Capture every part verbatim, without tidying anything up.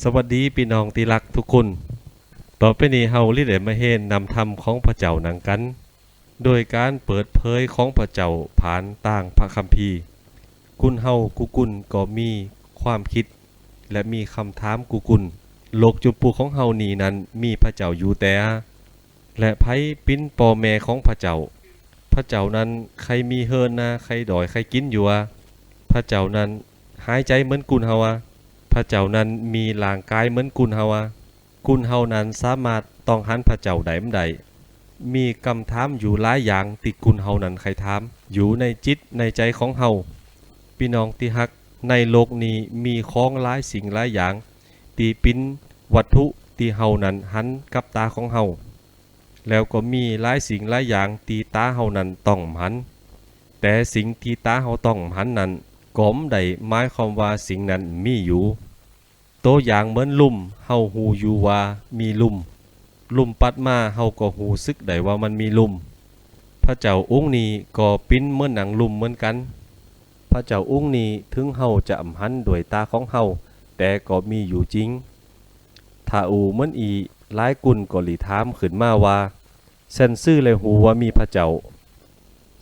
สวัสดีพี่น้องที่รักทุกคน ต่อไปนี้เฮาลิได้มาเฮนนำธรรมของพระเจ้านังกั๋น โดยก๋านเปิดเผยของพระเจ้าผ่านตางพระคัมภีร์ กุนเฮากู้กุนก็มีความคิด และมีคำถามกู้กุน โลกจุมปูของเฮานี้นั้นมีพระเจ้าอยู่แต๊ และใผปิ๋นป้อแม่ของพระเจ้า พระเจ้านั้นใค่มีเฮือนนา ใค่ดอย ใค่กิ๋นอยู่อะ พระเจ้านั้นหายใจ๋เหมือนกุนเฮาอะ พระเจ้านั้นมีร่างก๋ายเหมือนกุนเฮาอะ กุนเฮานั้นสามารถต้องหันพระเจ้าได้บ่ได้ มีกำถามอยู่หลายอย่างตี้กุนเฮานั้นใค่ถาม อยู่ในจิตในใจ๋ของเฮา พี่น้องตี้ฮัก ในโลกนี้มีของหลายสิ่งหลายอย่าง ตี้ปิ๋นวัตถุตี้เฮานั้นหันกับต๋าของเฮา แล้วก็มีหลายสิ่งหลายอย่างตี้ต๋าเฮานั้นต้องหัน แต่สิ่งตี้ต๋าเฮาต้องหันนั้น ก็บ่ได้หมายความว่าสิ่งนั้นมีอยู่ ตัวอย่างเหมือนลุ่ม เฮาฮู้อยู่ว่ามีลุ่ม ลุ่มปัดมาเฮาก็ฮู้สึกได้ว่ามันมีลุ่ม พระเจ้าองค์นี้ก็ปิ๋นเหมือนหนังลุ่มเหมือนกั๋น พระเจ้าองค์นี้เถิงเฮาจะบ่หันด้วยต๋าของเฮา แต่ก็มีอยู่จริง ถ้าอู้เหมือนอี้ หลายกุนก็หลีถามขึ้นมาว่า แซนซื่อแลฮู้ว่ามีพระเจ้า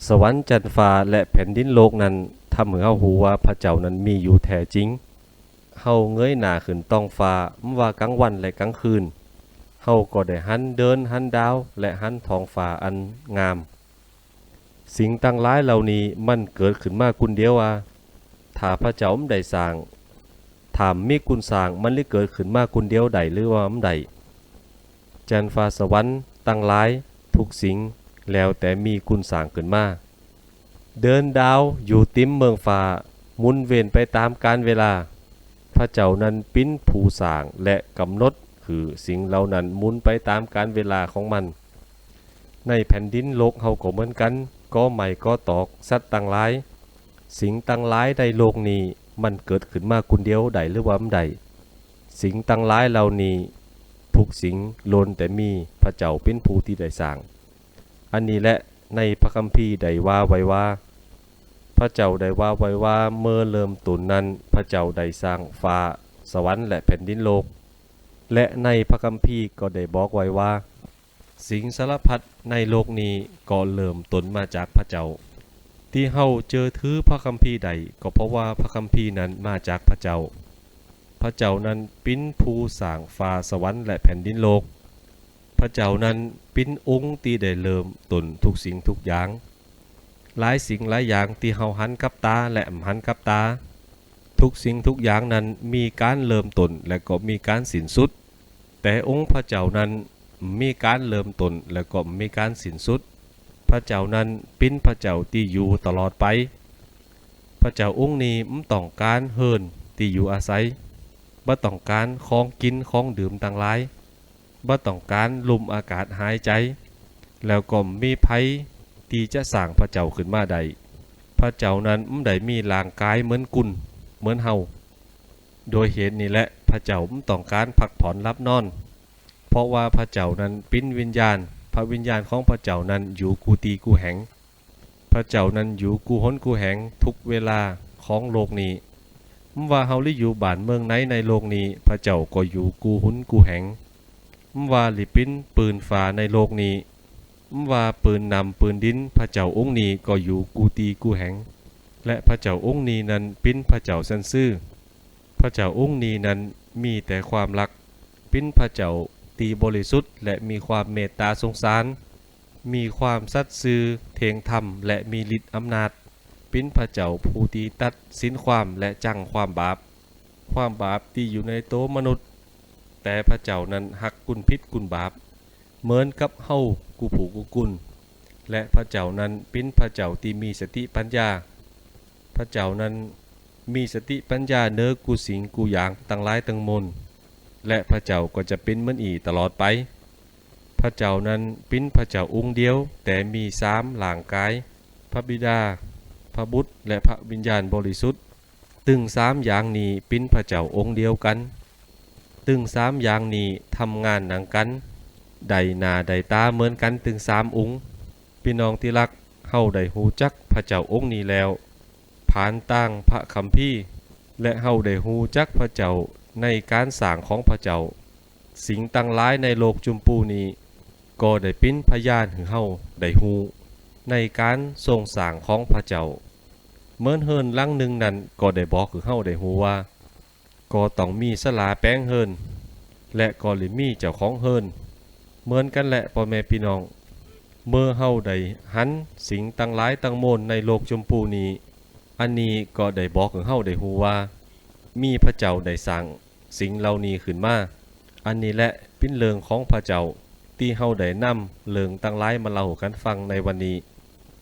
สวรรค์จั๋นฟ้าและแผ่นดินโลกนั้น ทำหื้อเฮาฮู้ว่าพระเจ้านั้นมีอยู่แท้จริง เฮาเงยหน้าขึ้นต๊องฟ้า บ่ว่าก๋างวันและก๋างคืน เฮาก็ได้หันเดือนหันดาว และหันท้องฟ้าอันงาม สิ่งตังหลายเหล่านี้มันเกิดขึ้นมากุนเดียวอะ ถ้าพระเจ้าบ่ได้สร้าง ถ้าบ่มีกุนสร้าง มันลิเกิดขึ้นมากุนเดียวได้หรือว่าบ่ได้ จั๋นฟ้าสวรรค์ตังหลายทุกสิ่ง แล้วแต่มีกุนสร้างขึ้นมา เดือนดาวอยู่ติ่มเมืองฟ้า หมุนเวียนไปต๋ามกาลเวลา พระเจ้านั้นปิ๋นผู้สร้างและกำหนดหื้อสิ่งเหล่านั้นหมุนไปต๋ามกาลเวลาของมัน ในแผ่นดินโลกเฮาก็เหมือนกั๋น กอไม้กอตอก สัตว์ตังหลาย สิ่งตังหลายในโลกนี้มันเกิดขึ้นมากุนเดียวได้หรือว่าบ่ได้ สิ่งตังหลายเหล่านี้ทุกสิ่งล้วนแต่มีพระเจ้าปิ๋นผู้ตี้ได้สร้าง อันนี้แหละในพระคัมภีร์ได้ว่าไว้ว่า พระเจ้าได้ว่าไว้ว่าเมื่อเริ่มต้นนั้นพระเจ้าได้สร้างฟ้าสวรรค์และแผ่นดินโลก และในพระคัมภีร์ก็ได้บอกไว้ว่า สิ่งสารพัดในโลกนี้ก็เริ่มต้นมาจากพระเจ้า ตี้เฮาเจื้อถือพระคัมภีร์ได้ ก็เพราะว่าพระคัมภีร์นั้นมาจากพระเจ้า พระเจ้านั้นปิ๋นผู้สร้างฟ้าสวรรค์และแผ่นดินโลก พระเจ้านั้นปิ๋นองค์ตี้ได้เริ่มต้นทุกสิ่งทุกอย่าง หลายสิ่งหลายอย่างตี้เฮาหันกับต๋าและบ่หันกับต๋า ทุกสิ่งทุกอย่างนั้นมีก๋านเริ่มต้นและก็มีก๋านสิ้นสุด แต่องค์พระเจ้านั้นบ่มีก๋านเริ่มต้นและก็บ่มีก๋านสิ้นสุด พระเจ้านั้นปิ๋นพระเจ้าตี้อยู่ตลอดไป พระเจ้าองค์นี้บ่ต้องก๋านเฮือนตี้อยู่อาศัย บ่ต้องก๋านของกิ๋นของดื่มตังหลาย บ่ต้องก๋านลุ่มอากาศหายใจ๋ แล้วก็บ่มีใผตี้จะสร้างพระเจ้าขึ้นมาได้ พระเจ้านั้นบ่ได้มีร่างก๋ายเหมือนกุน เหมือนเฮา โดยเหตุนี้แหละพระเจ้าบ่ต้องก๋านพักผ่อนหลับนอน เพราะว่าพระเจ้านั้นปิ๋นวิญญาณ พระวิญญาณของพระเจ้านั้นอยู่กู้ตี้กู้แห่ง พระเจ้านั้นอยู่กู้หนกู้แห่งทุกเวลาของโลกนี้ บ่ว่าเฮาลิอยู่บ้านเมืองไหนในโลกนี้ พระเจ้าก็อยู่กู้หนกู้แห่ง บ่ว่าลิปิ๋นปืนฟ้าในโลกนี้ บ่ว่าปืนน้ำปืนดิน พระเจ้าองค์นี้ก็อยู่กู้ตี้กู้แห่ง และพระเจ้าองค์นี้นั้นปิ๋นพระเจ้าแสนซื่อ พระเจ้าองค์นี้นั้นมีแต่ความฮัก ปิ๋นพระเจ้าตี้บริสุทธิ์และมีความเมตตาสงสาร มีความสัตย์ซื่อ เที่ยงธรรม และมีฤทธิ์อำนาจ ปิ๋นพระเจ้าผู้ตี้ตัดสินความและจั้งความบาป ความบาปตี้อยู่ในโตมนุษย์ แต่พระเจ้านั้นฮักกุนผิดกุนบาป เหมือนกับเฮากู้ผู้กู้กุน และพระเจ้านั้นปิ๋นพระเจ้าตี้มีสติปัญญา พระเจ้านั้นมีสติปัญญาเหนือกู้สิ่งกู้อย่างตังหลายตังมวล และพระเจ้าก็จะปิ๋นเหมือนอี้ตลอดไป พระเจ้านั้นปิ๋นพระเจ้าองค์เดียว แต่มีสามร่างกาย พระบิดา พระบุตร และพระวิญญาณบริสุทธิ์ ตึงสามอย่างนี้ปิ๋นพระเจ้าองค์เดียวกั๋น ตึงสามอย่างนี้ทำงานหนังกั๋น ได้หน้าได้ต๋าเหมือนกั๋นตึงสามองค์ พี่น้องตี้ฮัก เฮาได้ฮู้จักพระเจ้าองค์นี้แล้ว ผ่านตางพระคัมภีร์ และเฮาได้ฮู้จักพระเจ้า ในก๋านสร้างของพระเจ้า สิ่งตังหลายในโลกจุมปูนี้ ก็ได้เป๋นพยานหื้อเฮาได้ฮู้ ในก๋านทรงสร้างของพระเจ้า เหมือนเฮือนหลังหนึ่งนั้นก็ได้บอกหื้อเฮาได้ฮู้ว่า ก็ต้องมีศาลาแป๋งเฮือน และก็ได้มีเจ้าของเฮือน เหมือนกันแหละพ่อแม่พี่น้อง เมื่อเฮาได้หันสิ่งตังหลายตังมวลในโลกจุมปูนี้ อันนี้ก็ได้บอกหื้อเฮาได้ฮู้ว่า มีพระเจ้าได้สร้างสิ่งเหล่านี้ขึ้นมา อันนี้แหละเป๋นเรื่องของพระเจ้า ตี้เฮาได้นำเรื่องตังหลายมาเล่ากั๋นฟังในวันนี้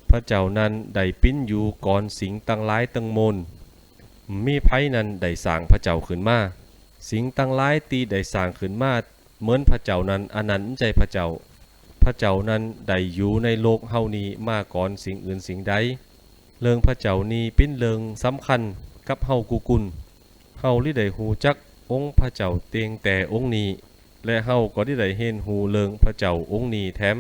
พระเจ้านั้นได้เป๋นอยู่ก่อนสิ่งตังหลายตังมวล มีไผนั้นได้สร้างพระเจ้าขึ้นมา สิ่งตังหลายตี้ได้สร้างขึ้นมาเหมือนพระเจ้านั้น อันนั้นบ่ใจ้พระเจ้า พระเจ้านั้นได้อยู่ในโลกเฮานี้มาก่อนสิ่งอื่นสิ่งใด เรื่องพระเจ้านี้เป๋นเรื่องสำคัญกับเฮากู้คน เฮาเลยได้ฮู้จักองค์พระเจ้าเตียงแต่องค์นี้ และเฮาก็เลยได้เฮียนฮู้เรื่องพระเจ้าองค์นี้แถม